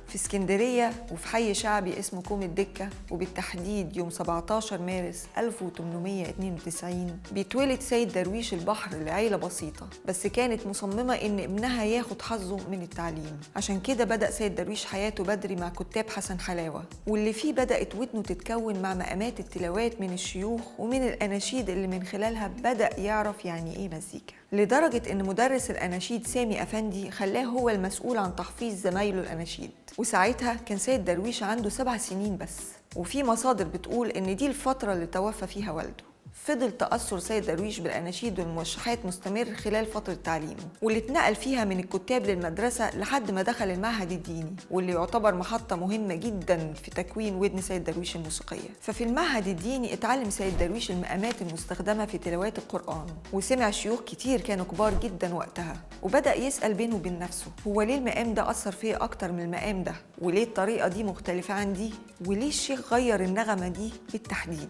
في اسكندرية وفي حي شعبي اسمه كوم الدكة، وبالتحديد يوم 17 مارس 1892 بيتولد سيد درويش البحر لعيلة بسيطة، بس كانت مصممة إن ابنها ياخد حظه من التعليم. عشان كده بدأ سيد درويش حياته بدري مع كتاب حسن حلاوة، واللي فيه بدأت ودنه تتكون مع مقامات التلاوات من الشيوخ ومن الأناشيد اللي من خلالها بدأ يعرف يعني إيه مزيكا، لدرجة إن مدرس الأناشيد سامي أفندي خلاه هو المسؤول عن تحفيظ زمايله الأناشيد. وساعتها كان سيد درويش عنده 7 سنين بس، وفي مصادر بتقول إن دي الفترة اللي توفى فيها والده. فضل تأثر سيد درويش بالأناشيد والموشحات مستمر خلال فترة تعليمه، واللي اتنقل فيها من الكتاب للمدرسة لحد ما دخل المعهد الديني، واللي يعتبر محطة مهمة جدا في تكوين ودن سيد درويش الموسيقية. ففي المعهد الديني اتعلم سيد درويش المقامات المستخدمة في تلاوات القرآن، وسمع شيوخ كتير كانوا كبار جدا وقتها، وبدأ يسأل بينه وبين نفسه هو ليه المقام ده أثر فيه أكتر من المقام ده، وليه الطريقة دي مختلفة عن دي، وليه الشيخ غير النغمة دي بالتحديد.